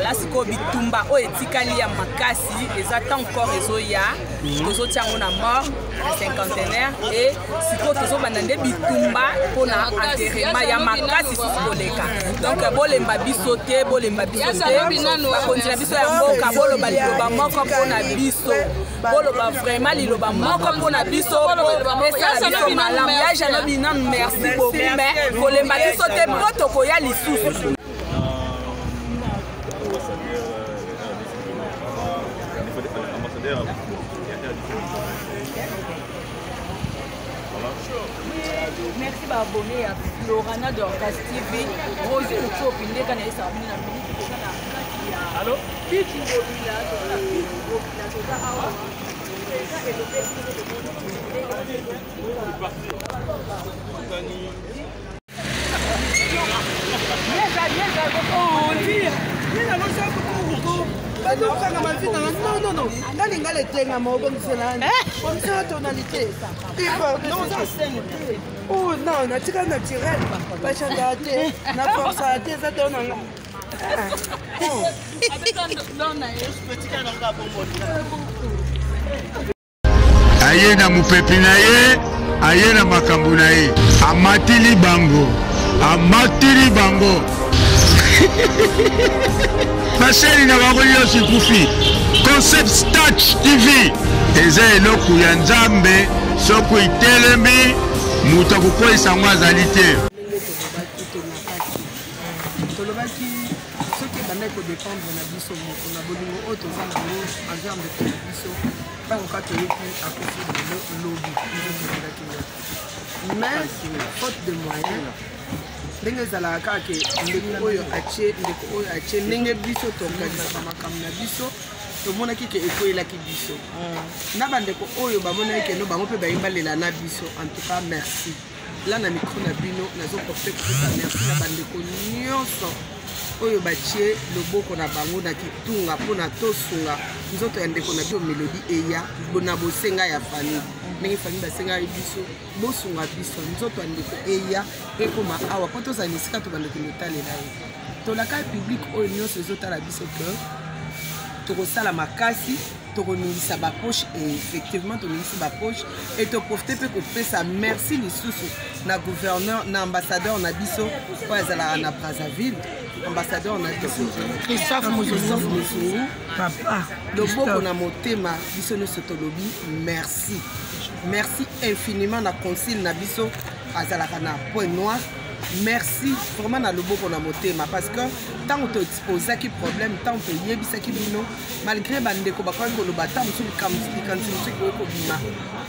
Voilà, sikoyo bitumba oyo etikali ya makasi eza tant corps ezoya, tozotia yango na mort na cinquantenaire et sikoyo tozobanda nde bitumba mpona enterrement ya makasi susu koleka. Donc bolemba biso te, bolemba biso te, bakonzi na biso ya mboka boloba liloba moko mpona biso, boloba vraiment liloba moko mpona biso po esala biso malamu. Ya Jano Binanu, merci beaucoup, mais kolemba biso te mpo tokoya lisusu. Merci ba abonné ya Florana Dorcas TV, Rosie Mutsopi ndeka na yesa bino na minute toza na kati ya Allo Pichu Ngobila, toza na Pichu Ngobila, toza awa. Eza elobeli bazokanga mavi nanga non non non nga lingala etengama obongiselani bongisela tonalité oh non natika naturel bachandaka te na forçaka te eza don nanga. Aye na mopepe na ye, aye na makambo na ye, amatili bango, amatili bango. Basali na bango nyonso ekufi. Concept Touch TV eza eloko ya Nzambe, soki etelemi moto akokweyisa yango azali te. Tolobaki soki ebandaki kodépendre na biso moko na bolingo oyo toza nango envers ndeko na biso, ntango kaka toyoki akufi lelo lobi nde tolingaki yango, mais faute de moyen, ndenge ezalaka kaka ke ndeko oyo atie, ndeko oyo atie, ndenge biso toorganisaka makambo na biso, tomonaki ke ekweyelaki biso na bandeko oyo bamonaki ke no bango mpe bayimbalela na biso. En tout cas, merci. La na micro na bino nazoprofite kopesa merci na bandeko nyonso oyo batie loboko na bango na kitunga mpona tosunga nzoto ya ndeko na biso Melodie eya na bosenga ya famille. Ndenge famille basengaki biso, bosunga biso nzoto ya ndeko eya ekoma awa mpo tozala na esika tobanda kende otalela ye. Tolaka public oyo nyonso ezotala biso ke tokosala makasi, tokoningisa bapoche, et effectivement toningisi bapoche, et toprofite mpe kopesa merci lisusu na gouverneur, na ambassadeur na biso oyo azalaka na Brazzaville, ambassadeur na biso Christophe Muzungu, papa loboko na motema, biso nyonso tolobi merci, merci infiniment na concile na biso azalaka na Point Noir. Merci vraiment na loboko na motema, parce que ntango toexposaki problème, ntango toyebisaki bino, malgré bandeko bakoki koloba ata mosusu likanisi mosusu ekoki kobima,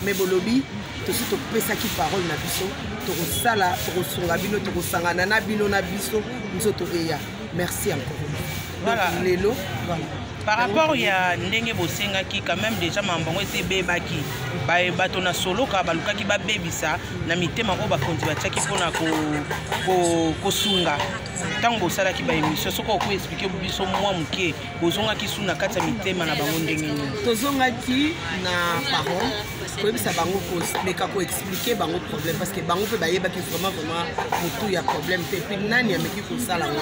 mais bolobi tosi topesaki parole na biso, tokosala, tokosunga bino, tokosangana na bino na biso nzoto eya. Merci encore. Voilà. Donc, lelo voilà. Par rapport ya ndenge bosengaki quand même déjà mambo yango esi ebebaki, bato na soloka balukaki babebisa na mitema oyo bakonzi batiaki mpona kosunga. Ntango bosalaki baémission, soki okoki explike biso mwa moke, bozongaki su na kati ya mitema na bango ndenge nini? Tozongaki na parole koyebisa bango, komeka koexplike bango problème, parce que bango mpe bayebaki vraiment vraiment motu ya problème te, puis nani ameki kosala yango.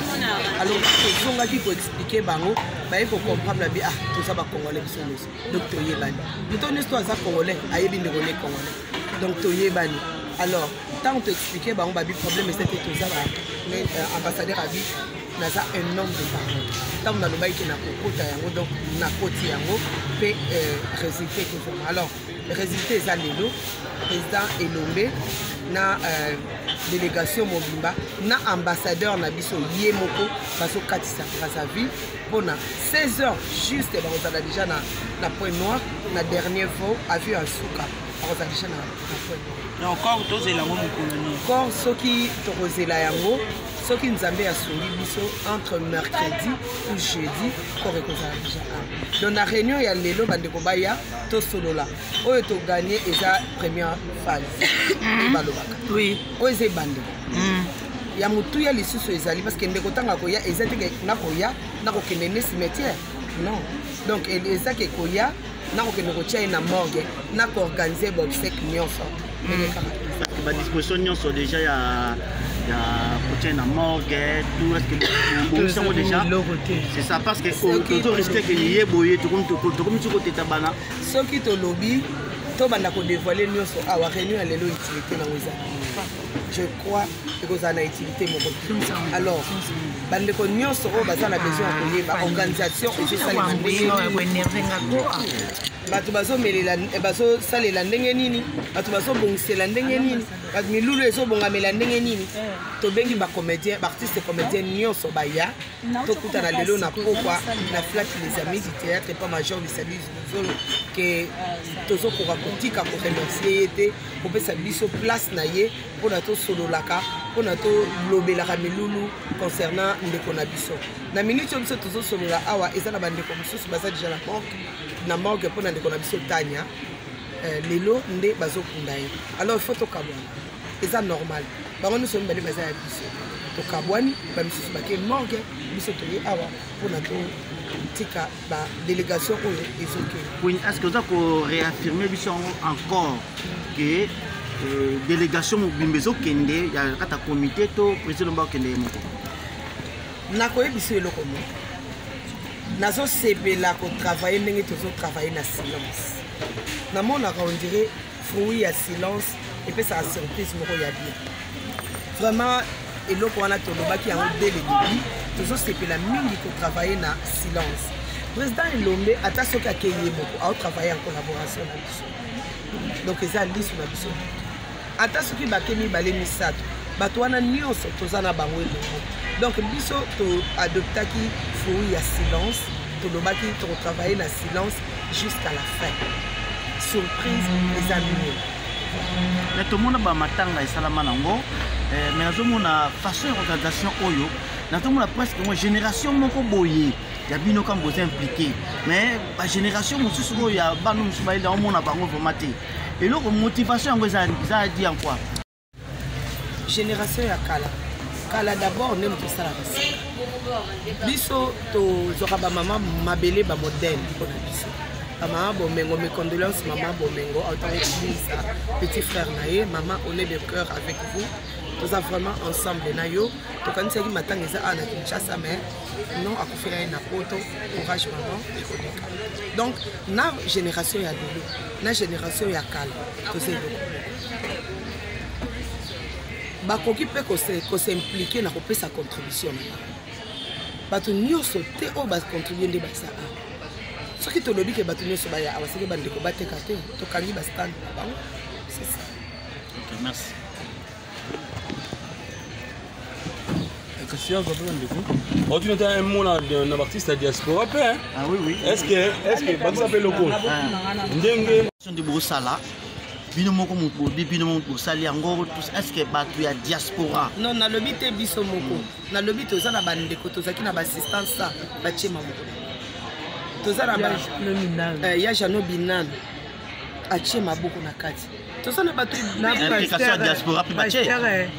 Alors tozongaki koexplike bango, baye kocomprendre abi ah, toza bacongolais biso nyonso, donc toyebani, moto nyonso to aza congolais ayebi ndeko ne congolais, donc toyebani. Alors ntango toexplike bango, babi problème eza te, toza ba ambassadeur abi naza un homme de parole, ntango nalobaki ke nakokota yango, donc nakoti yango mpe résultat ekozwama. Alors résultat eza lelo président Elombe na délégation mobimba na ambassadeur na biso ye moko bazokatisa Brazzaville mpona 16 heures juste, bakozala déjà na Point Noir, na dernier vol, avion ya suka, bakozala déjà na Point Noir. Encore tozela yango mokolo nini? Encore soki tokozela yango, soki Nzambe asungi biso, entre mercredi ou jeudi corps ekozala déjà awa. Donc na réunion ya lelo, bandeko baya tosolola oyo toganye eza première phase oyo balobaka, oyo eza ebandeli ya motuya lisusu ezali, parce que ndeko ntango akoya eza te nakoya nakokende ne cimetière, non. Donc eza ke koya nakokende kotia ye na morgue, nakoorganize baobsèques nyonso ndenge kaka. Badisposition nyonso déjà ya ya kotia na morgue, tout, est ce que bongisi yango déjà? C'est ça, parce que tozo risque ke ye boye tokomi ti koteta bana. Soki tolobi tobanda kodévoile nyonso awa, réunion ya lelo, utilité nango eza, je crois, ekozala na utilité moko te. Alors bandeko nyonso oyo baza na besoin ya koyeba organisation ezosalema ndenge, bato bazomelela, bazosalela ndenge nini, bato bazobongisela ndenge nini, bato milulu ezobongamela ndenge nini, tobengi bacomédien, baartiste comédien nyonso baya, tokutana lelo na pokwa na Flat Les Amis du Théâtre, epa major Bisabi Zolo, ke tozokoka kotika koremercier ye te, kopesa biso place na ye mpona tosololaka, mpona tolobelaka milulu concernant ndeko na biso. Na minute oyo biso tozosolola awa, eza na bandeko mosusu baza déjà na morgue, na morgue mpona ndeko na biso Tania. Lelo nde bazokunda ye. Alors il faut tokabwana, eza normal. Bango nyonso mibale baza ya biso, tokabwani, bamisusu bake morgue, biso toye awa mpona totika badélégation oyo ezokende. Oui, est ce que oza koréaffirme biso yango encore ke délégation mobimba ezokende ya kati ya comité to président mba okende ye moko? Nakoyebisa eloko moko: nazosepela kotravaille ndenge tozotravaille na silence. Namonaka on dirait fruit ya silence epesaka surprise moko ya bien. Vraiment, eloko wana tolobaki yango dès le début, tozosepela mingi kotravaille na silence. Président Elombe, ata soki akei ye moko, aotravaille en collaboration na biso, donc eza lisu na biso. Ata soki bake mibale, misato, bato wana nyonso toza na bango elongo. Donc biso toadoptaki fruit ya silence, tolobaki tokotravaille na silence jusqu'à la fin. Surprise eza mieux. Mais tomona bamatanga esalama nango, mais nazomona façon ya organisation oyo, nazomona presque mo génération moko boye ya bino kaka boza impliqué, mais bagénération mosusu oyo ya bana mosusu bayeli, omona bango vraiment te. Eloko motivation yango eza di en quoi? Génération ya kala kala d'abord, nde moto esalaka sika. Biso tozwaka bamama mabele, bamodèle mpona biso, bamama Bomengo. Mes condoléances, mama Bomengo, autant kokumisa petit frère na ye. Mama, on est de cœur avec vous, toza vraiment ensemble na yo. Tokanisaki matanga eza awa na Kinshasa, mais non, akufela ye na Poto. Courage mama, ekoleka. Donc na génération ya lelo na génération ya kala, toza eloko moko. Bakoki mpe kos'impliquer na kopesa contribution na bango. Bato nyonso te oyo bacontribue nde baza awa. Soki tolobi ke bato nyonso baya awa, soki bandeko bateka te, tokangi bastand na bango, c'est ça. Ok, merci. Christian, mpe bandeko otuna ata un mot na baartiste ya diaspora mpe. Ah oui, oui. Est ce que bakisa mpe eloko ndenge nde bosala bino moko, bobi bino moko bosali yango, est ce que bato ya diaspora? Non, nalobi te biso moko. Nalobi toza na bandeko, tozalaki na baassistance, sa batie maboko, toza na ya Jano Binano, atie maboko na kati, toza na bato. Implication ya diaspora mpe batie.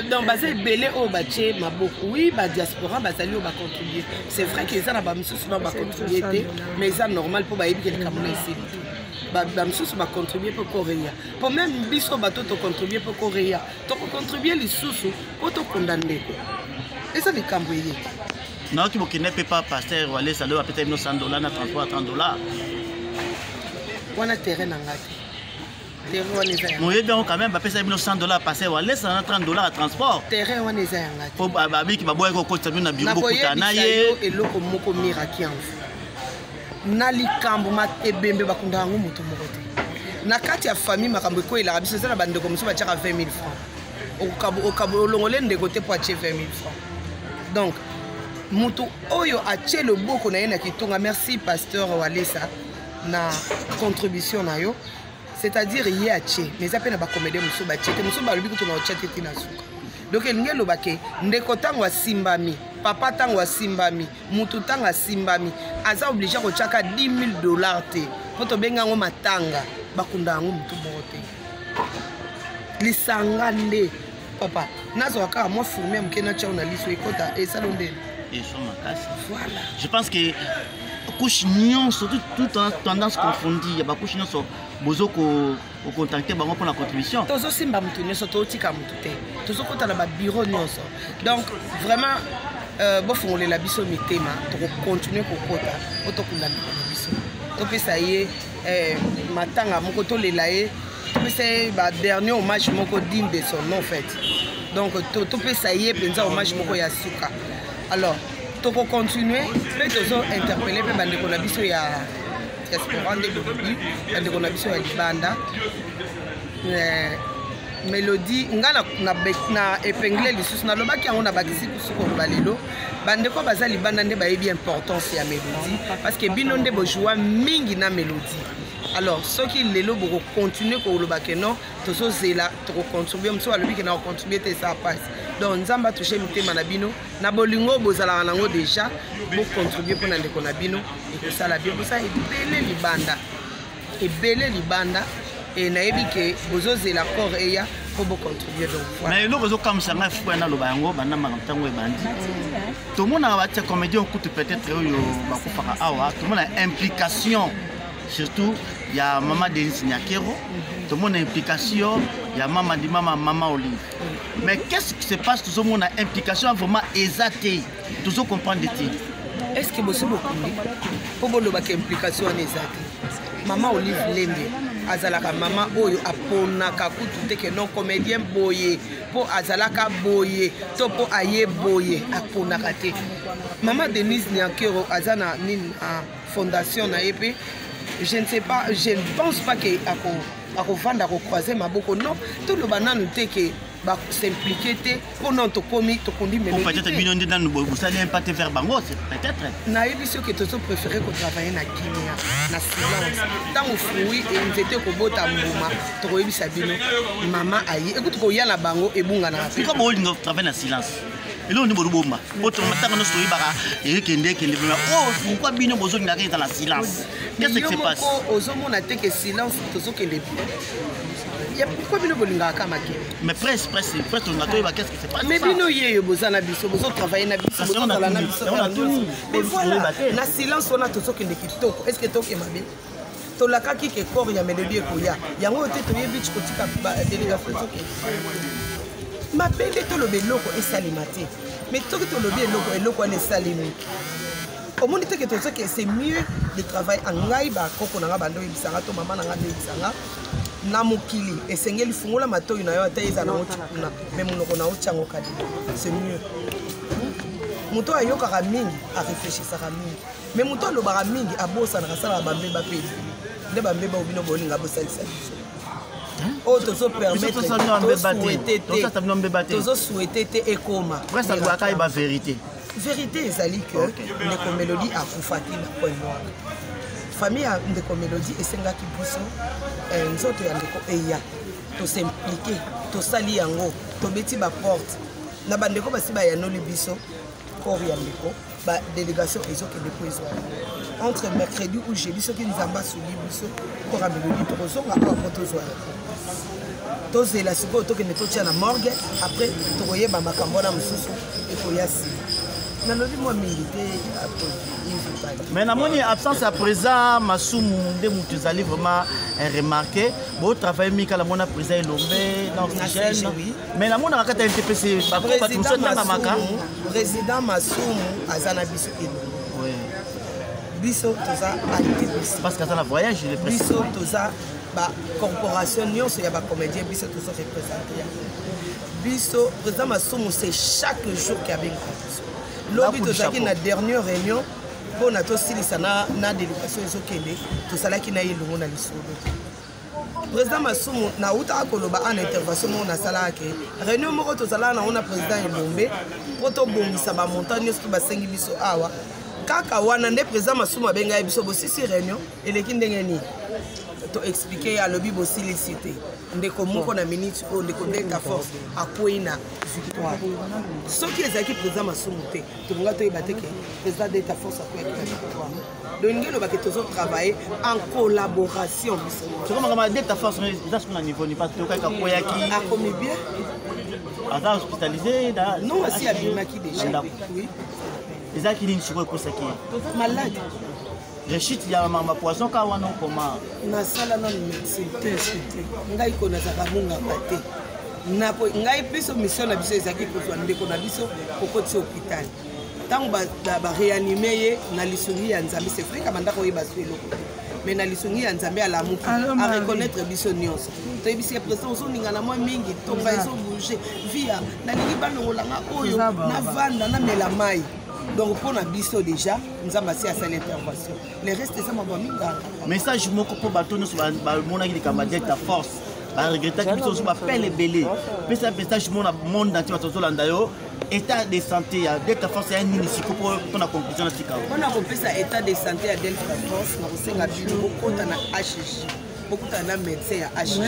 Donc baza ebele oyo batie maboko. Oui, badiaspora bazali oyo bacontribue. C'est vrai ke eza na bamisusu na bacontribue te, mais eza normal mpo bayebi ke likambo na esili te. Bamisusu bacontribue mpo koreya, mpo même biso bato tocontribue mpo koreya, tokocontribue lisusu mpo tokonda ndeko. Eza likambo eye. Nayoki bokende mpe pa pasteur Walesa, leo apesa bino 100 $ na transport ya 30 $. Wana terrain na nga te, terrain wana eza ya Moyebi yango quand même, bapesa bino 100 $ pasteur Walesa na 30 $ ya transport. Terrain wana eza yanga te. Mpo babiki baboyaki kokotisa bino na biro, bokuta na Nakoyebisa ye. yo eloko moko, mirakianvu na likambo ebembe, bakunda yango moto moko te. Na kati ya famille, makambo ekweyelaka biso, eza na bandeko mosusu batiaka 20 000 francs. Olongole ndeko te mpo atie 20 000 francs. Donc moto oyo atie loboko na ye na kitunga, merci pasteur Walesa na contribution na yo, c'est-à-dire ye atie, mais eza mpe na bacomédien mosusu batie te, mosusu balobi kutu na otia te ti na suka. Donc elingi eloba ke ndeko ntango asimbami, papa ntango asimbami, mutu ntango asimbami, aza obligé kotiaka 10 000 dollars te mpo tobenga yango matanga. Bakunda yango motu moko te, lisanga nde. Papa, nazwaka kaka mwa fourmi ya moke, natia na liso, ekota esalo ndeni. Eso makasi. Voilà. Je pense que couche nyonso, toute tendance confondue, ya bacouche nyonso. Bozo ko contacter bango pour la contribution. Tozosimba moto nyonso, totika moto te, tozokota na babureau nyonso. Donc vraiment bofongolela biso mitema, tokocontinue kokota po tokunda ndeko na biso, topesa ye matanga moko, tolela ye, topesa ye badernier hommage moko digne de son nom fait. Donc topesa ye mpenza hommage moko ya suka. Alors tokocontinue mpe tozo interpelle mpe bandeko na biso ya diaspora, nde bolobi bandeko na biso ya libanda. Mélodie nga na épingle lisusu, nalobaki yango, nabakisi kusu koloba lelo, bandeko baza libanda nde bayebi importance ya Mélodie, parce que bino nde bojua mingi na Mélodie. Alors soki lelo bokocontinue koloba ke non, tozozela, tokocontribue, mosusu alobi ke na kocontribue te, eza pasi. Donc Nzambe atouche mitema na bino na bolingo bozalaka nango déjà, bocontribue mpona ndeko na bino, ekosala bien. Bosala ebele libanda, ebele libanda, e nayebi ke bozozela corps eya mpo bocontribue. Donc voilà. Mais eloko ezokamwisa ngai, fuku naloba yango banda makambo ntango ebandi, tomonaka batia comédien kutu peut-être oyo bakufaka awa, tomona implication surtout ya mama Denise Nyakero, tomona implication ya mama Dimama, mama Olive. Mais qu'est-ce qui se passe? Tozomona implication vraiment eza te, tozocomprendre te. Est ce que bosi bokundi mpo bolobaka implication wana eza te? Mama Olive Lembe azalaka mama oyo aponaka kutu te ke non, comédien boye mpo azalaka boye to mpo aye boye, aponaka te. Mama Denise Nyankero aza na nini na fondation na ye mpe, je ne sais pas, je ne pense pas ke akovanda akocroise maboko. Non, toloba nanu te ke bas'implique te, mpo non, tokomi tokundi. Peut-être bino nde nanu bosali un pas te vers bango, c'est peut-être. Nayebi soki tozopréféré kotravaille na kimia, na silence. Ntango fruit nzete ekobota mbuma, tokoyebisa bino mama aye ekuti koya na bango ebunganaka. Pourquoi bolinga travaille na silence? Eloko nde bolobomba po ntango nyonso toyebaka ekende ekende. Oh, pourquoi bino bozolingaka eza na silence? Qu'est-ce qui se passe? Ozomona te ke silence tozokende bien? Pourquoi bino bolingaka makele? Mais presse, presse, presse, tolinga toyeba qu'est-ce qui se passe. Mais bino yeyo boza na biso, bozotravaille na biso, bozozala na biso. Mais voilà, na silence wana tozokende kitoko. Est ce que toke mabe? Tolakaki ke corps ya Mélodie ekoya yango te, toyebi kotika délégation ezokende mabe nde toloba eloko esalema te. Mais soki tolobi eloko, eloko wana esalemi, omoni te ke tozoke? C'est mieux de travail. Ngai bakoko na nga bando oyebisanga to mama na nga nde oyebisanga na mokili, esengeli fungola matoi na yo, ata eza nango tikuna, mais monoko na yo tiango kadima, c'est mieux. Moto ayokaka mingi arefléchisaka mingi, mais moto alobaka mingi abosanaka, asalaka bambeba mpe ebele. Nde bambeba oyo bino bolinga bosalisa biso oyo tozopermettre, tozosouhaite te ekoma. Presse alobaka yeba vérité. Vérité ezali ke ndeko Mélodie akufaki na Pointe Noire. Famille ya ndeko Mélodie esengaki biso nzoto ya ndeko eya, tos'implique, tosali yango, tobeti baporte na bandeko, basi bayanoli biso, corps ya ndeko, badélégation ezokende mpo ezwa entre mercredi ou jeudi. Soki Nzambe asuli biso, corps ya Mélodie tokozonga awa mpo tozwa yango. Tozela sikoyo, tokende totia na morgue, après tokoyeba makambo wana mosusu ekoya nsima. Nalobi mwa mingi te. Mais namoni absence ya président Masumu nde moto ezali vraiment remarqué. Botravaille mingi kala, mona président Elombe na oxygène, mais namonaka kati ya NTPC bato mosusu etangamaka. Président Masumu aza na biso elongo, biso toza ATPC. Parce que aza na voyage. Biso toza bacorporation nyonso ya bacomédien, biso tozo représente yango. Biso président Masumu, c'est chaque jour ki abengaka biso. Lobi tozalaki na dernière réunion mpona tosilisa na délégation ezokende, tozalaki na ye elongo na lisolo. Président Masumu nautaka koloba ana intervention moko nasalaka ke réunion moko tozalaka nango na président Elombe mpo tobongisa bamontant nyonso to basengi biso awa. Kaka wana nde président Masumu abengai biso: bosisi réunion, eleki ndenge nini? Toexplike ye, alobi bosilisi te. Ndeko moko na minute oyo, ndeko Delta Force akwei na Victoire. Soki ezalaki président Masumu te, tokonga toyeba te ke président Delta Force akweyaki na Victoire. Donc ndenge elobaki, tozotravaille en collaboration biso. Soko makambo ya Delta Force eza soki na niveau ni, parce que tokaki akweyaki. Akomi bien. Aza hospitalisé? Non, asi abimaki déjà, oui. Ezalaki nini sikoyo ekosaki ye? Malade. Rechute ya makambo ya poison ka wana okoma. Nasala nanu médecine te, ngai ko nazalaka monganga te. Ngai biso mission na biso ezalaki kozwa ndeko na biso kokotisa hôpital. Ntango baréanime ye na lisungi ya Nzambe, c'est vrai kabanda koyeba so eloko te, mais na lisungi ya Nzambe alamuki, areconnaître biso nyonso. Toyebisi ye: président, ozoningana mwa mingi, tonga ezobouge via, nalingi balongolanga oyo, navanda, namela mai. Donc mpo na biso déjà Nzambe asi asali intervention, le reste eza mambo ya minganga. Message moko mpo bato nyonso bamonaki likambo ya Delta Force, baregretaki biso mosusu, bapele ebele. Pesa message moko na monde entier, bato bazolanda yo. État de santé ya Delta Force ya nini siko mpona conclusion na sika? Mpona kopesa état de santé ya Delta Force, na kosenga bino bokota na HG, bokutana na médecin ya HG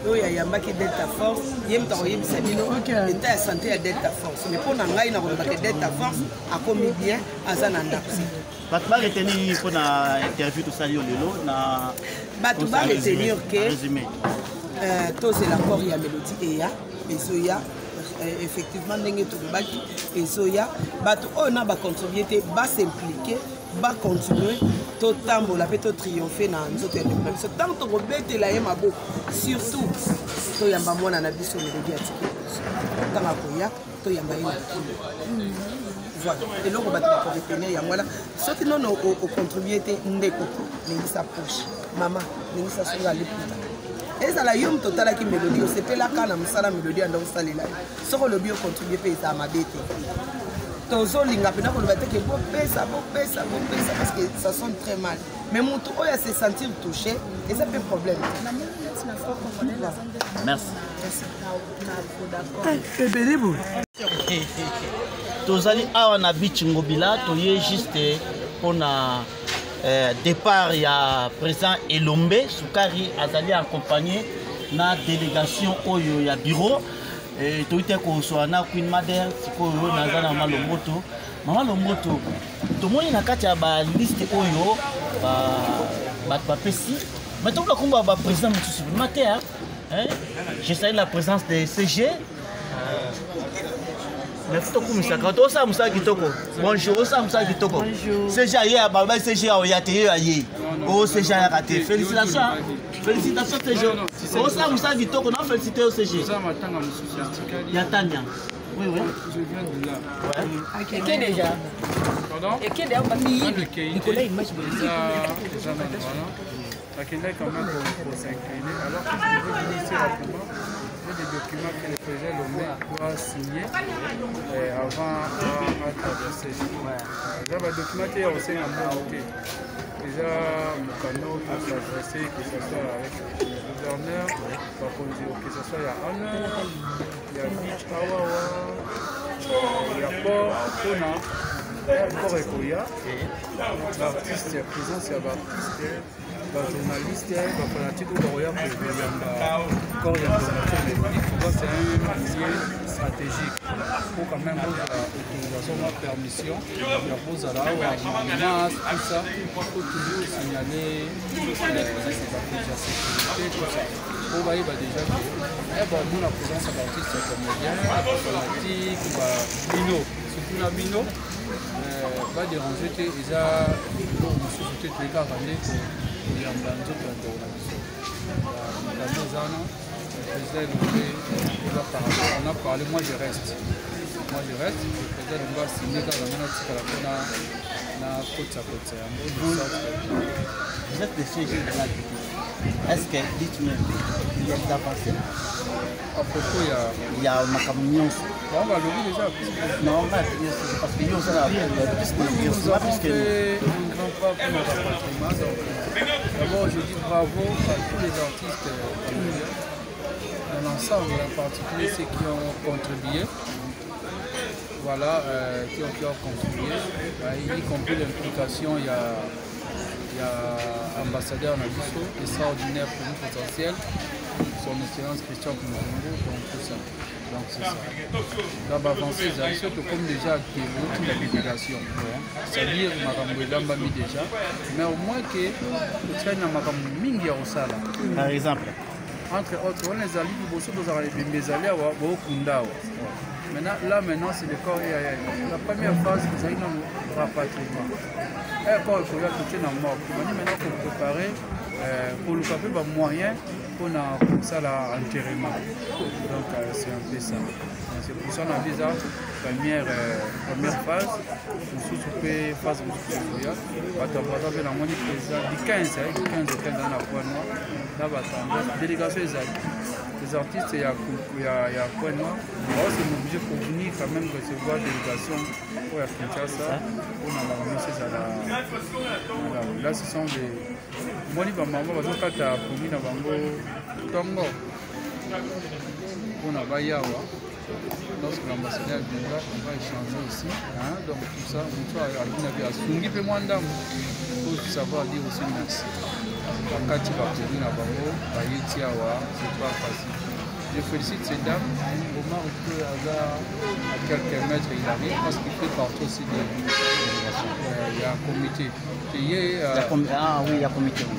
oyo ayambaki Delta Force. Ye moto akoyebisa bino état ya santé ya Delta Force. Mais mpo na ngai, nakolobaka Delta Force akomi bien, aza na ndako. Bato baretenir nini mpona interview tosali yo lelo na Bato baretenir ke tozela corps ya Mélodie eya, ezoya effectivement ndenge tolobaki, ezoya. Bato oyo na bacontribue te, bas'implique, bacontinue, totambola mpe totriomphe na nzoto ya ndeko na biso. Ntango tokobetela ye maboko, surtout toyamba mwana na biso Mélodie atiki biso. Ntango akoya, toyamba ye na kilo. Voilà eloko bato bakoretenir yango wana. Soki nono ocontribue te, ndeko, ningisa poche, mama, ningisa songo aliputa. Ezala yo moto otalaki Mélodie, osepelaka na mosala Mélodie anda osalela yo, soki olobi ocontribue mpe, ezala mabe te. Tozolinga mpena koloba te ke bopesa, bopesa, bopesa, parce que ça sonne très mal. Mais moto oyo ase sentir touché, eza mpe problème te. Merci. Ebele boye. Tozali awa na beach Ngobila, toye juste mpona départ ya président Elombe Sukari. Azali accompagné na délégation oyo ya bureau. Toyi te kozwa na Queen Mother. Sikoyo naza na Mama Lomboto. Mama Lomboto, tomoni na kati ya baliste oyo bato bapesi, mais tokola komba baprésident mosusu vraiment te, hein? Je salue la présence de CG. Merci, tokumisaka, tosala mosala kitoko. Bonjour, osala mosala kitoko. CG aye, baloba CG aoya te, ye aye o CG ayaka te. Félicitation, félicitation CG, osala mosala kitoko na félicité yo CG. Ya Tania, oui. Je viens de là. Ouais. Eke déjà. Pardon? Eke déjà. Nicolas, image. Déjà, voilà. Akendaki quand même pour s'incliner, alors que je devais venir ici rapidement. J'ai des documents que le président Lomé doit signer avant à traverser. Eza badocument te ya kosenga mbongo te, eza mokano pour s'adresser, que ce soit avec le gouverneur, bakonzi, que ce soit ya honneur ya beach awawa, ya port, mpona port ekoya, baartiste ya présence ya baartiste, bajournaliste, bafanatique oyo bakoya koyamba corps ya information Mélodie. Pourquoi c'est un lieu stratégique? Pour quand même kozala autorisation ma permission ya kozala awa na masse, tout ça, faut toujours signaler bakonzi ya sécurité, tout ça, po bayeba déjà ke bamona présence ya baartiste, ya comédien, bafanatique, babino, surtout na bino badérange te. Eza eloko mosusu te, toye kaka nde koyamba nzoto ya ndeko na biso. Makambo eza wana, président Elombe eza par on a parlé. Moi je reste, moi je reste. Le président Elombe asigne kaka nga natikala mpona na kotisa kotisa yango de sorte. Vous êtes le CG de la, est-ce que, dites-moi, il y a des avancées? À propos ya Ya makambo nyonso. Bango balobi déjà. Non, parce que yo osala plus Nous avons fait un grand pas pour le rapatriement. Donc, d'abord, je dis bravo à tous les artistes comédiens, dans l'ensemble, en particulier ceux qui ont contribué. Voilà, qui ont contribué, bah, y compris l'implication, il y a ambassadeur na biso, extraordinaire potentiel, son excellence Christian Muzungu, donc tout ça. Donc c'est ça. Donc avancé ezali soki tokomi déjà akende la délégation, c'est-à-dire makambo elambami déjà, mais au moins ke totikali na makambo mingi ya kosala. Par exemple? Entre autres, wana ezali liboso tozalaka ebembe ezali awa bookunda awa. Maintenant, là maintenant, c'est le corps et la première phase, ezali nano rapatriement. Un corps ekoya totie na morgue. Tobandi maintenant kopréparer koluka mpe bamoyen mpona kosala enterrement. Donc c'est un peu ça. C'est pour ça na biza première phase, mosusu mpe phase mosusu ekoya. Bato ya Braza mpe namoni président du 15, du 15 au 15 na Point Noir na bato ya délégation ezali. Les artistes ya Point Noir se mobiliser pour venir quand même recevoir délégation oyo ya Kinshasa mpona makambo nyonso ezala malamu. Là, ce sont des moni bamama bazokata pongi na bango ntongo mpona bayawa. Lorsque l'ambassadeur viendra, on va échanger aussi, hein? Donc tout ça, moto alobi asungi mpe mwa ndambo pour savoir dire aussi merci. Bakati bapongi na bango bayeti awa, c'est pas facile. Je félicite ces dames. Omar peut aza à quelques mètres, il arrive parce qu'il fait partie aussi de il y a un comité. Et ah oui, il y a un comité. Oui.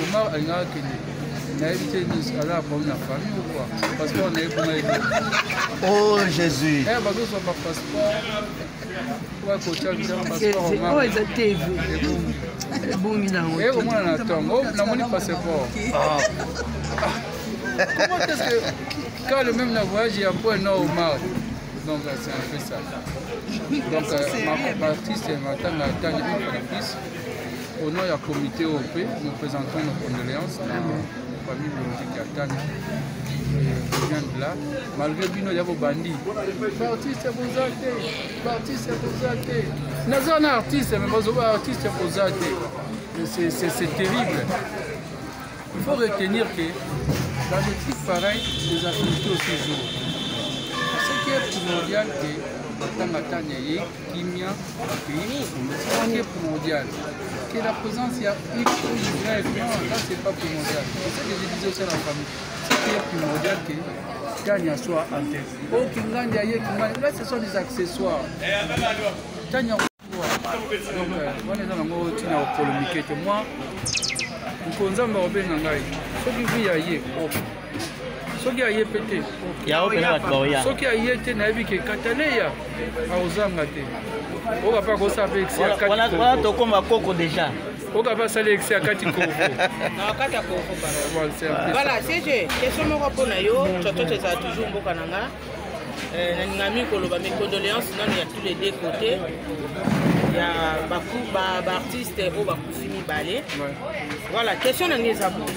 Omar alingaka kende nayebi te aza problème na famille ou quoi, parce que on ayebi bonga. Oh Jésus. Eh, bazozwa bapasseport oyo kotia visa passeport. Oyo eza TV ebongi nango. Eye komona na ntongo namoni passeport. Comment est-ce que quand le même na voyage ya Point Nord, Omar? Donc c'est un peu ça. Donc artiste matanga atani une fois de plus, au nom ya comité OP, nous présentons nos condoléances na famille biologique ya Tania. Vient de là, malgré bino ya bobandi baartiste boza te, baartiste boza te, naza na artiste mais bazoba artiste boza te, c'est terrible. Il faut retenir que dans des trucs pareils, les affinités aussi jouent. Ce qui est primordial, que matanga Tania ye kimia pays, ce qui est primordial, que la présence il y a X ou Y, non, là c'est pas primordial. C'est ce que je disais aussi à la famille. Ce qui est primordial, que Tania soit en tête. Oh, Kingandi aye, Kingandi, là ce sont des accessoires. Tania, donc wana eza nango ntina ya kopolémiquer te. Moi, moko Nzambe akobenga ngai soki vi ya ye, soki aye mpe te, soki aye te, nayebi ke Kataleya akozanga te. Oka mpe akosala mpe excès ya kati, tokoma koko déjà. Oka mpe asali excès ya kati kovo. Na kati ya kovo. Voilà, CG, question moko mpona yo. Toto ezala toujours mboka na nga. Nalinga mingi koloba mes condoléances nano ya tous les deux côtés ya baartiste oyo bakufi mibale. Voilà, question na ngai eza boye: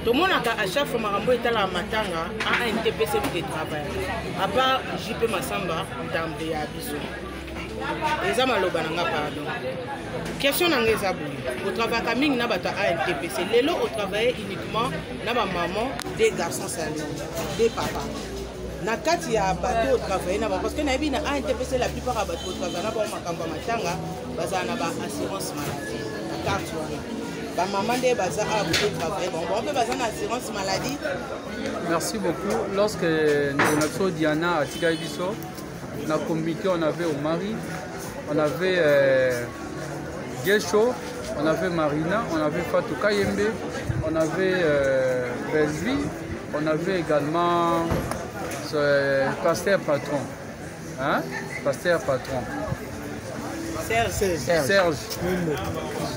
tomonaka à chaque fois makambo etalaka matanga, ANTPC moto etravaille à part JP Masamba Ntambe ya biso. Eza maloba na nga, pardon. Question na ngai eza boye: otravaillaka mingi na bato ya ANTPC, lelo otravaille uniquement na bamama, deux garçons seulement, deux papa na kati ya bato otravaille na bango, parce que nayebi na ANTPC la plupart ya bato otravaille na bango makambo ya matanga bazala na baassurance maladie na carte wana. Bamama nde baza awa bozotravaille bango, bango mpe baza na assurance maladie? Merci beaucoup. Lorsque ndeko na biso Diana atikaki biso na comité, on avait Omari, on avait Gesho, on avait Marina, on avait Fatou Kayembe, on avait Bellevue, on avait également ce pasteur patron, hein? Pasteur patron. Serge. Serge.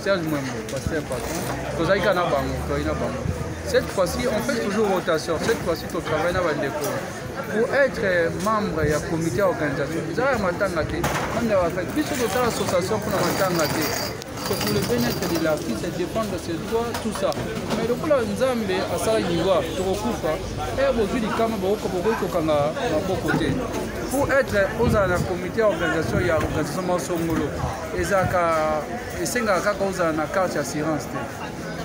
Serge Mwembo, pasteur patron. Tozalaki na bango, tozalaki na bango. Cette fois-ci, on fait toujours rotation. Cette fois-ci, on travaille na bandeko. Pour être membre ya comité organisation, ezala ya matanga te, membre ya bafête, biso tosala association mpona matanga te, c'est pour le bien-être de l'artiste et défendre ses droits, tout ça. Mais lokola Nzambe asala liwa, tokokufa e bozwi likama, bokoki kokanga maboko te. Pour être ozala na comité organisation ya organisation masongolo, ezalaka esengaka kaka ozala na carte assurance te.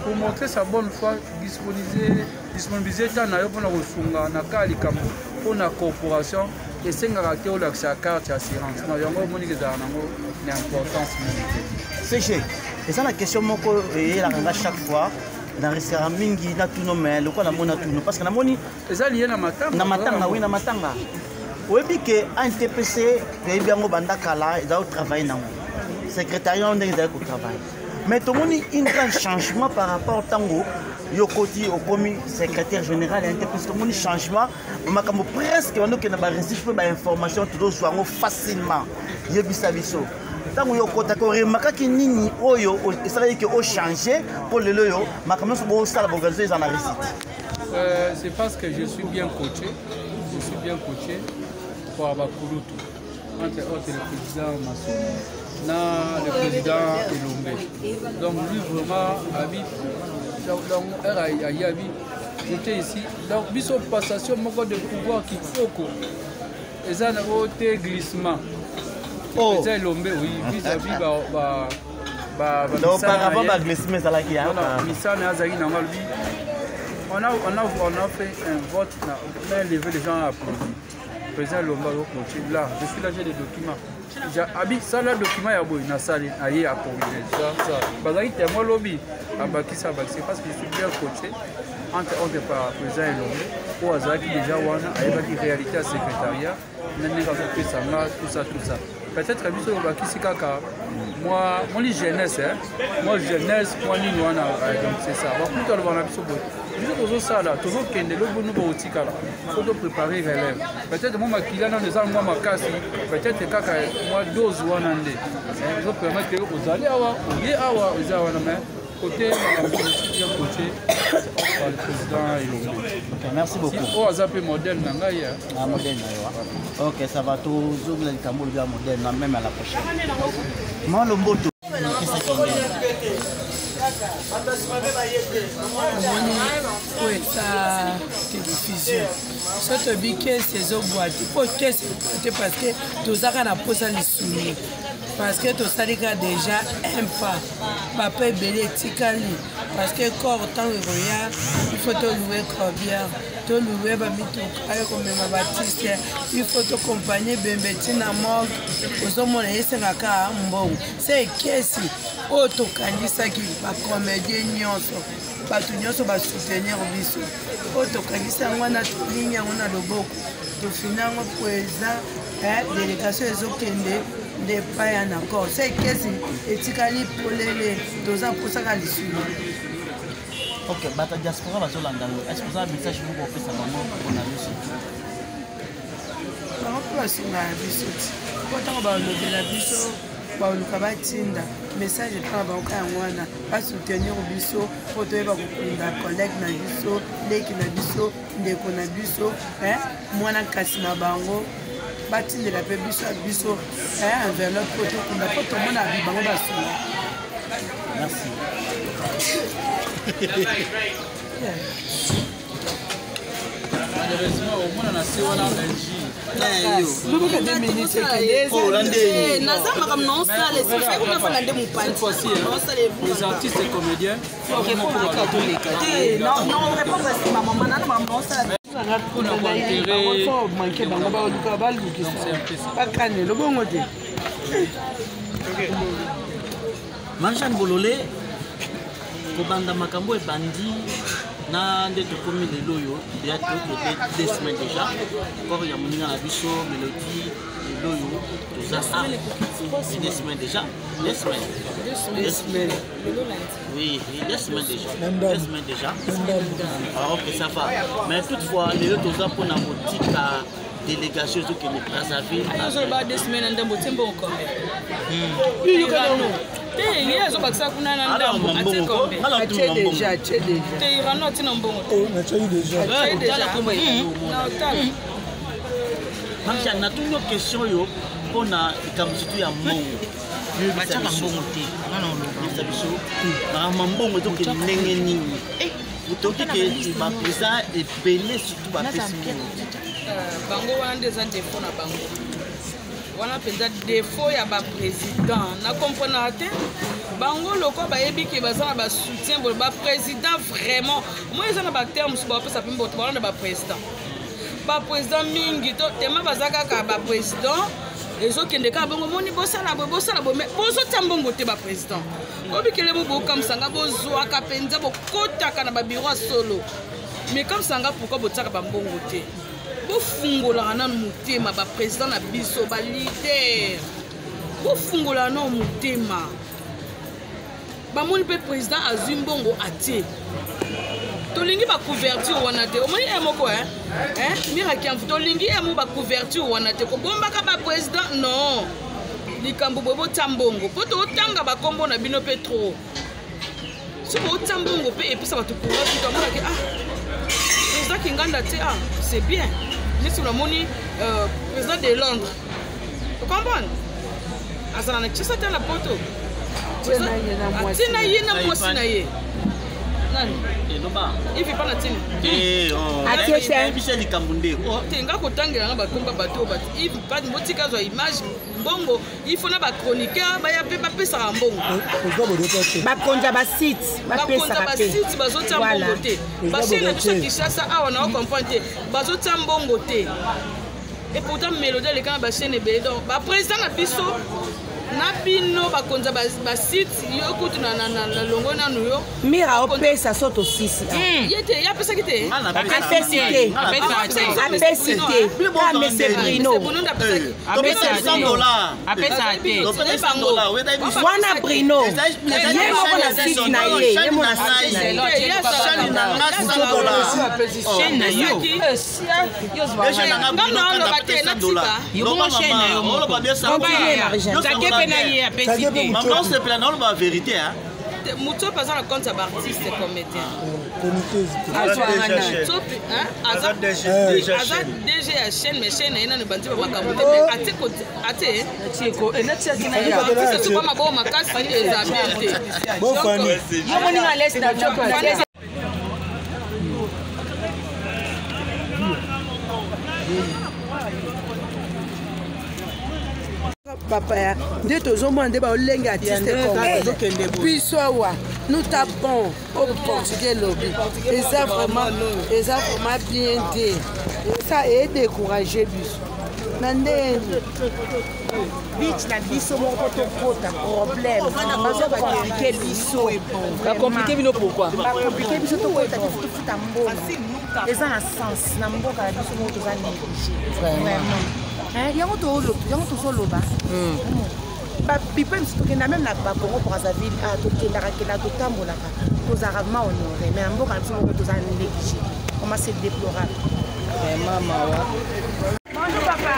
Pour montrer sa bonne foi, disponibiliser temps na yo mpona kosunga na ka likambo mpona corporation, esengaka te olakisa carte assurance. Non, yango omoniki ezalaka nango na importance mingi te. CG, eza na question moko eyelaka nga chaque fois, nariskaka mingi natuno, mais lokola namoni natuno parce que namoni eza lié na matanga. Na matanga, oui, na matanga. Oyebi ke ANTPC, toyebi yango banda kala, eza kotravaille nango secrétariat ndenge ezali kotravaille, mais tomoni une grand changement par rapport ntango Yo koti okomi secrétaire général ya entreprise, tomoni changement makambo presque bandokende baregistre mpe bainformation tozozwa yango facilement. Yebisa biso, ntango yo okotaki oremakaki nini oyo esalaki ke ochange mpo lelo oyo makambo nyonso bosala baorganisation eza na réussite? C'est parce que je suis bien coaché, je suis bien coaché par bakulutu, entre autres le président Massoum na le président Elombe. Donc lui vraiment abi, donc ayabi, j'étais ici, donc biso passation moko de pouvoir kitoko eza na oyo te, glissement. Oh. Eza Elombe, oui, vis-à-vis ba Donc auparavant baglissement ezalaki ya misala azalaki nango. Alobi on a fait un vote, on a levé, les gens ont applaudi. Président Lomba azocontinue là, je suis là, j'ai des documents. Abi sala document ya boye, nasali, aye acorrige ça. Ça bazalaki témoin lobi, abakisi abakisi, parce que je suis bien coaché, entre autres par président Elombe oyo azalaki déjà wana, ayebaki réalité ya secrétariat na ndenge azopesa nga tout ça, tout ça. Peut-être biso obakisi kaka mwa moni jeunesse, mwa jeunesse, mwa nini wana. Donc c'est ça, bakuta aloba na biso boye, biso tozosala, tozokende, lobi no bokotikala, faut topréparer relève. Peut-être mwa makila nano eza mwa makasi, peut-être kaka mwa dose wana nde ezopermettre ozali awa, oye awa, eza wana. Mais côté makambo, je suis bien coaché par le président Elombe. Ok, merci beaucoup. Oyo aza mpe modèle na ngai. Ah, modèle na yo. Ok, ça va, tozongela likambo olobi ya modèle na même à la prochaine. Mwa lomboto. Omoni oyo eza télévision, so toyebi kese ezobwa te, mpo kese ebwa te, parce que tozaka na mposa lisuni, parce que tosali ka déjà un pas, bapa ebele etikali, parce que corps ntango ekoya, il faut tolouer corbillard, tolouer bamituka ayo komema baartiste, il faut toaccompagner bembe ntina morgue. Ozomona, esengaka mbongo. Se ekesi oyo tokangisaki bacomédien nyonso, bato nyonso basoutenir biso, oyo tokangisi yango wana, tolingi yango na loboko, tofini yango po eza délégation ezokende nde epai ya na corps. Se ekesi etikali polele, toza mposaka lisumu. Ok, bato ya diaspora bazolanda yo, est ce que oza message moko opesa bango mpona yo surtout? Bango mpe basungaka biso ti mpo ntango balobela biso, baluka batinda message epai na bango ka yango wana, basoutenir biso mpo toyeba kokunda collègue na biso, leki na biso, ndeko na biso, mwana kasi na bango. Batindela mpe biso ya biso enveloppe mpo tokunda, mpo tomona bango basunga. Merci. Malheureusement omona na se wana injure. Lobaka 2 minutes ekende. Naza makambo naosala, esifai nde mopanzi. Les artistes et comédiens. Te, répondre nsima mama nana, makambo naosala. Manke bango baluka balukisa bakanela bongo te. Marie-Jeanne Bolole, kobanda makambo ebandi na nde tokomi lelo oyo, deya tokende 2 semaines déjà, corps ya moninga na biso Mélodie, lelo oyo toza a 2 semaines déjà, 2 semaines. 2 semaines. Oui, 2 semaines déjà, 2 semaines déjà. Ah, ok, ça va. Mais toutefois lelo toza mpona kotika délégation ezokende Brazzaville. Azoloba 2 semaines na ndambo, tie mbongo combien te? Ye azobakisa kuna na ndambo, atie combien? Atie déjà, atie déjà. Te, Irano atie na mbongo te. Natiaki déjà. Atie déjà na otala. Marie-Jeanne, natuni yo question oyo mpona likambo surtout ya mbongo. Batiaka mbongo te. Yebisa biso makambo ya mbongo ezokende ndenge nini? Toki ke baprésident ebele surtout bapesi mbongo. Bango wana nde eza défaut na bango wana mpenza, défaut ya baprésident. Na comprenaka te bango lokwa bayebi ke baza na basoutien boye. Baprésident vraiment, moi eza na baterme mosusu bapesa mpe mboto balanda baprésident. Baprésident mingi to tema baza kaka baprésident, ezokende kaka bongo. Moni bosala boye, bosala boye, mais bozotia mbongo te. Baprésident obikele mo bokamwisanga, bozwaka mpenza, bokotaka na babiro ya solo, mais kamwisanga pourquoi botiaka bambongo te? Bofungolaka nanu motema, baprésident na biso, baleader, bofungolaka nanu motema. Bamoni mpe président azwi mbongo atie. Tolingi ba couverture wana te. Omoni ye moko hein? Hein? Mira Kiamfu tolingi ye mo ba couverture wana te. Kobombaka ba président non. Likambo boye botia mbongo po totanga bakombo na bino mpe trop. Soki botia mbongo mpe epesa bato courage moto amonaki ah président Kinganda te ah c'est bien. Neti namoni euh, président de Londres. Comprendre? Azala na Kinshasa te na poto. Atina ye na mwasi na ye. Nani? Eloba. Ivi pa na tini. Eh, oh. Atie te. Nayebisa likambo nde. Te nga kotangela nga bakomba bato oyo bato Ivi pa botika azwa image mbongo il faut na ba chroniqueur baya mpe bapesaka mbongo. Bakonza basite bakonza bapesaka te. basite bazotia mbongo te. Bachaine na biso Kinshasa awa na ocomprendre te bazotia mbongo te. Et pourtant mélodie aleka na bachaine ebele donc baprésident na biso na bino bakonza basite yo kutu na longo nanu yo Mira opesa so tosisi. Ye te ye apesaki te. Apesi te. Apesi te. Ka Monsieur Bruno. Bruno nde apesaki. Apesa te. Wana Bruno. Ye moko na site na ye. Ye moko na site na ye. Chaîne na yo. Nga na oloba te natika. Mama osepela na oloba vérité hein. Moto oyo aza na compte ya baartiste comédien Mutsopi, hein, aza aza DG ya chaîne mais chaîne na ye nano ebandi ba makambo te mais atie atie artiste soki maboko makasi eza bien te. Papa nde tozomona nde baolenge artiste congolais biso awa nous tapons au portugais lobi eza vraiment eza vraiment bien te ça edécourage biso na ndenge Beach na biso moko tokota problème bazo bakomplike biso. Bakomplike bino pourquoi? Bakomplike biso tokota te tofuta mbongo eza na sens na mboka na biso moko toza néglige vraiment. Yango yango tozoloba bapipe mosusu tokenda même na bacongo Brazzaville tokendaka kenda totambolaka tozalaka vraiment honoré mais na mboka na biso moko toza néglige vraiment, c'est déplorable. Vraiment mawa. Bonjour papa.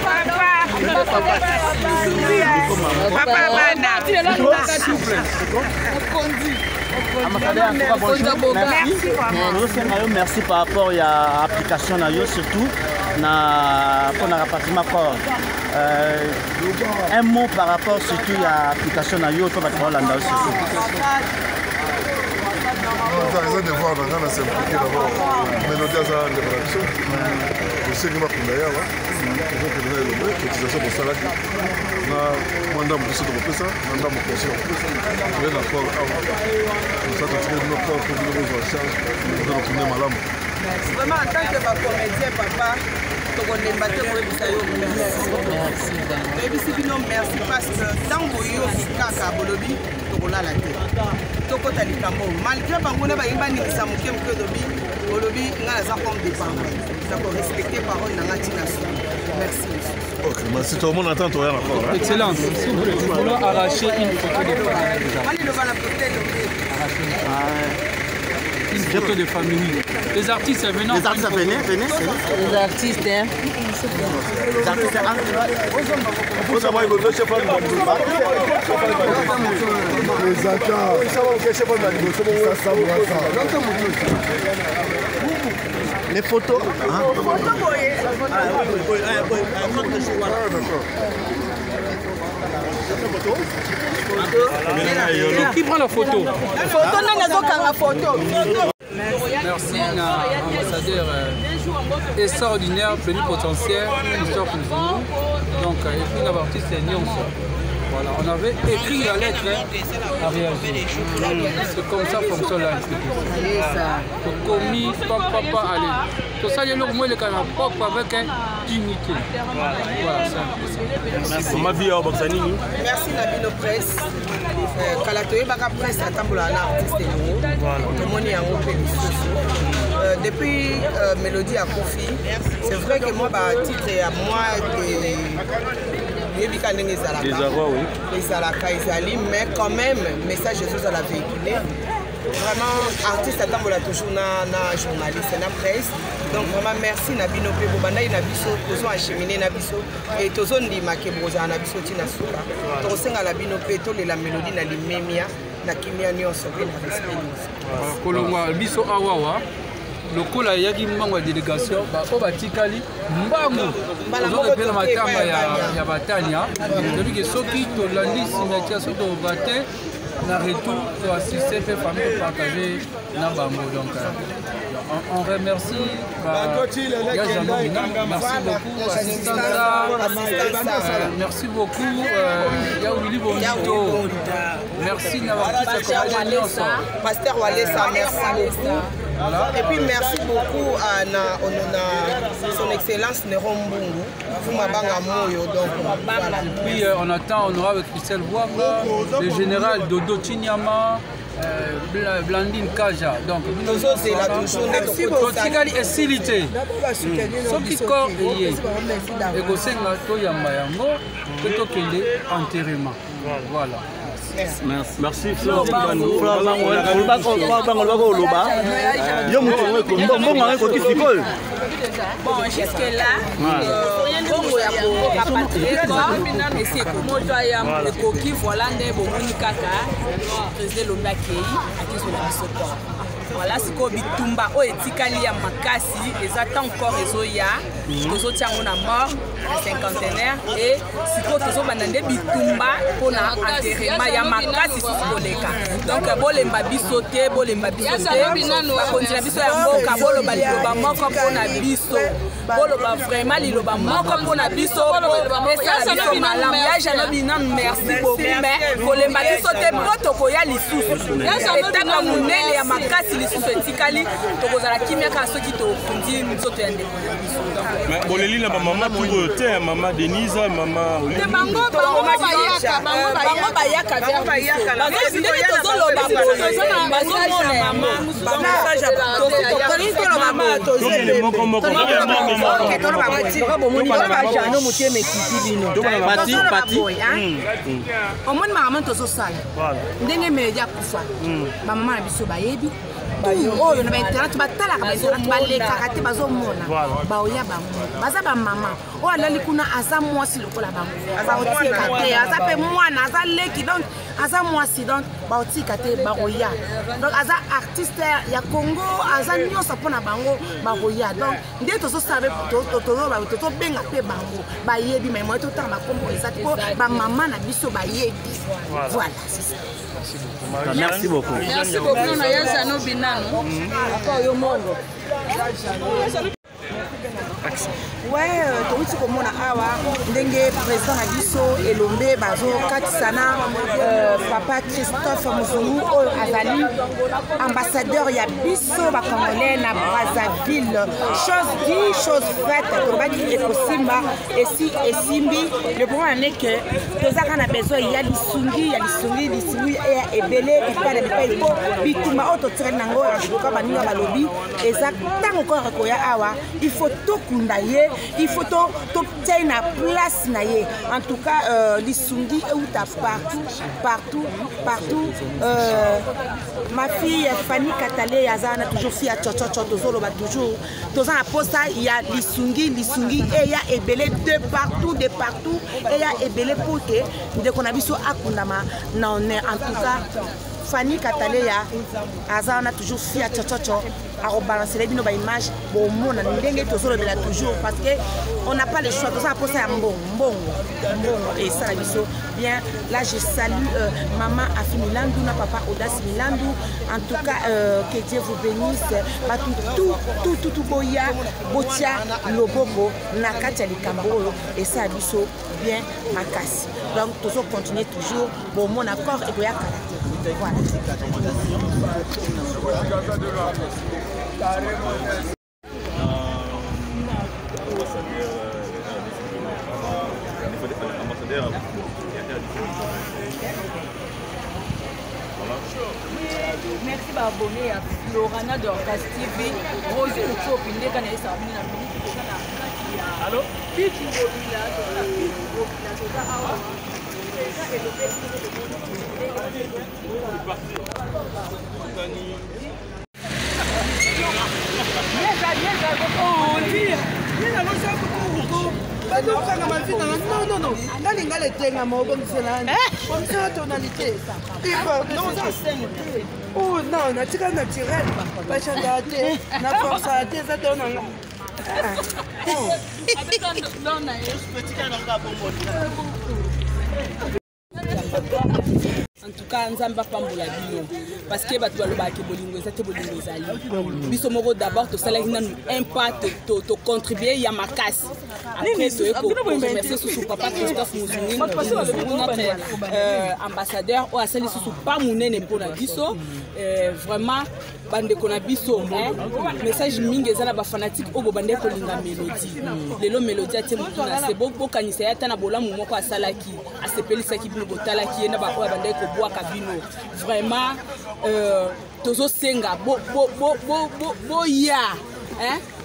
Papa. Papa bana. Ambassadeur, en tout cas, bonjour. Merci vraiment. Tozosenga yo merci par rapport ya application na yo surtout na mpona rapatriement corps. Euh, un mot par rapport surtout ya application na yo to bato baolanda yo surtout. Eza devoir na ngai na s'impliquer d'abord. Mélodie aza ndeko na biso, tosengi bakunda ye awa, tozokende na elombe cotisation bosalaki na mwa ndambo biso tokopesa na ndambo conseil okopesa toye na corps awa mosa totikeli bino corps mpo bino bozwa charge oza kokunde malamu. Vraiment, en tant que bacomédien papa, tokolemba te koyebisa yo merci. Toyebisi bino merci parce que ntango boyoki kaka bolobi tokolala te tokota likambo malgré bango na balingi baningisa moke moke olobi olobi ngai naza homme de parole, naza korespecte parole na ngai ntina suki. Merci. Ok, merci. Tout le monde attend toi encore. Hein? Excellence, s'il vous plaît, nous voulons arracher une photo de famille. Maliloba na peut-être. Une photo de famille. Les artistes, venez. Les artistes, venez, venez. Les artistes, hein. Les artistes, hein. Les accords. Les photos. Hein? Qui prend la photo? Photo nani azokanga photo? Merci na ambassadeur extraordinaire, plénipotentiaire, Christophe Nzungu. Donc, et puis na artiste nyonso. Voilà, on avait écrit la lettre hein, à réagir. C'est comme ça fonctionne la institution. Tokomi papa papa allez. Tosali eloko moko eleka na propre avec hein, dignité. Voilà, c'est un peu ça. Mama vie awa bakisa nini? Merci na bino presse. Kala toyebaka presse atambolaka na artiste elongo, tomoni yango mpe lisusu. Depuis Mélodie akufi, c'est vrai que moi batitre ya moi yebi ka ndenge ezalaka Désarroi, oui. Ezalaka ezali mais quand même message ezozala véhiculé. Vraiment, artiste atambola toujours na, na journaliste, na presse. Donc vraiment merci na bino mpe bobandaki na biso, tozo achemine na biso et tozondima ke bokozala na biso ntina suka. Tokosenga na bino mpe tolela Mélodie na limemia, na kimia nyonso mpe na respect nyonso. Kolongwa biso awawa lokola eyaki mbango ya délégation, oyo batikali mbangu ozokepela matanga ya batania. Toyebi ke soki tolandi cimetière, soki tokova te na retour, toassiste mpe famille, topartage na bango. Donc on remercie merci beaucoup assistance, merci beaucoup ya Willy Bonito, merci na baartiste nyonso. Pasteur Walesa, merci beaucoup. Voilà. Et puis merci beaucoup à na, na son excellence Néron Mbungu, Fumabanga Moyo. Donc, voilà. Et puis on attend honorable Christelle Wanga, le général Dodo Chinyama, Blandine Kaja. Donc totikali esili te. Soki corps eye, ekosenga toyamba yango mpe tokende enterrement. Voilà. Merci. Fleur oloba yo motu mbongo yango ekoki sikoyo. Bon, jusque là, mbongo ya korapatrier corps esi ekoki. Voilà nde bomoni kaka président Elombe akei, akezwela biso corps. Voilà, sikoyo bitumba oyo etikali ya makasi eza tant corps ezoya, tozotia yango na morgue ya cinquantenaire et sikoyo tozobanda nde bitumba mpona enterrement ya makasi susu koleka. Donc bolemba biso te, bolemba biso te. Bakonzi na biso ya mboka, boloba liloba moko mpona biso, boloba vraiment liloba moko mpona biso, esala biso malamu. Ya Jano Binanu, merci beaucoup, mais kolemba biso te mpo tokoya lisusu. Etaka monene ya makasi lisusu etikali, tokozala kimia kaka soki tokundi nzoto ya ndeko na biso. Boleli na bamama tour oyo te, mama Denise, mama. Bango bayaka, bango bayaka ndenge tozoloba, bazomona. Moko moko. Jano motema ekiti bino. Omoni makambo tozosala ndenge Melodi akufa, bamama na biso bayebi oyo na bainternet, batalaka bainternet, balekaka te, bazomona, baoya. Bango baza bamama oyo alali kuna, aza mwasi lokola bango, baotika te. Aza mpe mwana, aza leki, donc aza mwasi, donc baotika te, bakoya. Donc aza artiste ya Congo, aza nyonso mpona bango, bakoya. Donc nde tozosala, tozobenga mpe bango, bayebi mai moye totanga bakombo eza te mpo bamama na biso bayebi. Voilà, c'est ça. Merci beaucoup. Merci beaucoup na ya Jano Binano yo mongo. Ouais, touti komona awa ndenge président na biso Elombe bazokatisa na papa Christophe Mozungu oyo azali ambassadeur ya biso bacongolais na Brazzaville. Chose dit, chose faite. Tolobaki ekosimba, esi esimbi. Le problème ane ke tozaka na besoin ya lisungi, ya lisungi, lisungi ya ebele bipai na bipai, po bitumba oyo totikali nango yantuka baninga balobi eza ntango kaka koya awa, il faut tokunda ye, il faut totia ye na place na ye. En tout cas, lisungi euta partout, partout, partout. Ma fille Fanny Katale aza wana toujours, fille ya Tshotshotcho. Tozoloba toujours, toza na posa ya lisungi, lisungi eya ebele de partout, de partout, eya ebele pour ke ndeko na biso akundama na honneur. En tout cas, Fanny Kataleya aza wana toujours, fille ya Tshotshotcho, akobalancela bino baimage, bomona ndenge tozolobela toujours, parce que on n'a pas le choix. Toza na posa ya mbongo, mbongo, mbongo esala biso bien. Là, je salue maman Afi Milandu na papa Audace Milandu. En tout cas, que Dieu vous bénisse. Bato tout, tout, tout, tout, boya botia loboko na kati ya likambo oyo, esala biso bien makasi. Donc tozo continuer toujours, bomona corps ekoya kala te. Voilà. Ambassadeur. Voilà. Merci baabonné ya Florana Dorcas TV, Rosi Utsopi ndeka na yesaka bino na miniti. Toza na kati ya Bichi Ngobila, toza na Bichi Ngobila, toza awa. Bazokanga mavi nanga non non non nga lingala etengama obongisela bongisela tonalité. Oh non, natika naturel, bachandaka te, na forçaka te, eza don nanga. En tout cas, Nzambe apambola bino, parce que bato balobaka bolingo eza te, bolingo ezali. Biso moko d'abord tosalaki nanu un pas, tocontribue ya makasi. Après toye koremercie susu papa Christophe Muzungi, notre ambassadeur oyo asali susu pa monene mpona biso. Vraiment, bandeko na biso, message mingi eza na bafanatike oyo bobandeki kolinga Mélodie. Lelo Mélodie atie motu na se, bokanisa ye ata na bolamu moko asalaki, asepelisaki bino, botalaki ye na baoyo abandaki kobwaka bino. Vraiment, tozosenga boya,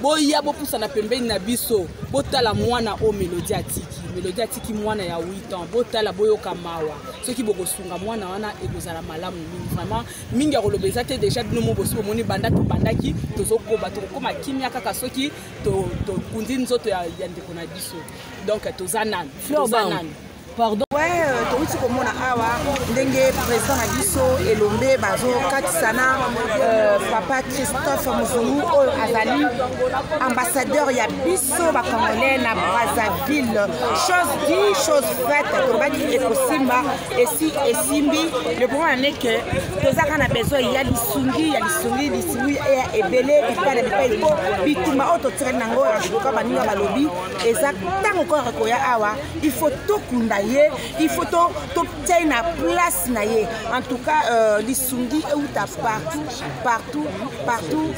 boya, bopusana pembeni na biso, botala mwana oyo Mélodie atiki. Mélodie atiki mwana ya 8 ans. Botala, boyoka mawa. Soki bokosunga mwana wana, ekozala malamu mingi. Vraiment, mingi ya koloba eza te. Déjà bino mo bosi bomoni, banda tobandaki, tozokoba, tokokóma kimia kaka soki tokundi nzoto ya ndeko na biso. Donc toza nanu, toza nanu. Pardon. Ouais, touti komona awa ndenge président na biso Elombe bazokatisa na papa Christophe Muzungu oyo azali ambassadeur ya biso bacongolais na Brazzaville. Chose dit, chose faite. Tolobaki ekosimba, esi esimbi. Le problème est que tozaka na besoin ya lisungi, ya lisungi, lisungi ya ebele bipai na bipai, po bitumba oyo totikali nango, en tout cas baninga balobi eza ntango kaka koya awa, il faut tokunda ye, il faut totia ye na place na ye. En tout cas, lisungi euta partout, partout, partout.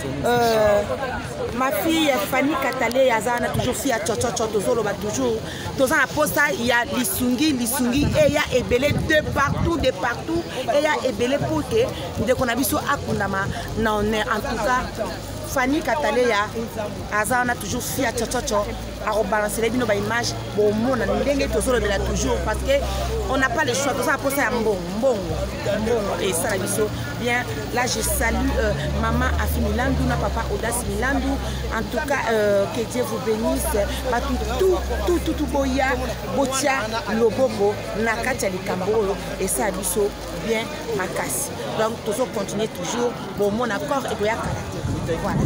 Ma fille Fanny Katale aza wana toujours, fille ya Tshotshotcho. Tozoloba toujours, toza na posa ya lisungi, lisungi eya ebele de partout, de partout, eya ebele pour ke ndeko na biso akundama na honneur. En tout cas, Fanny Kataleya aza wana toujours, fille ya Tshotshotcho, akobalancela bino baimage, bomona ndenge tozolobela toujours, parce que on n'a pas le choix. Toza na posa ya mbongo, mbongo, mbongo esala biso bien. Là, je salue maman Afi Milandu na papa Audace Milandu. En tout cas, que Dieu vous bénisse. Bato tout, tout, tout, tout, boya botia loboko na kati ya likambo oyo, esala biso bien makasi. Donc tozocontinue toujours, bomona corps ekoya kala te. Voilà.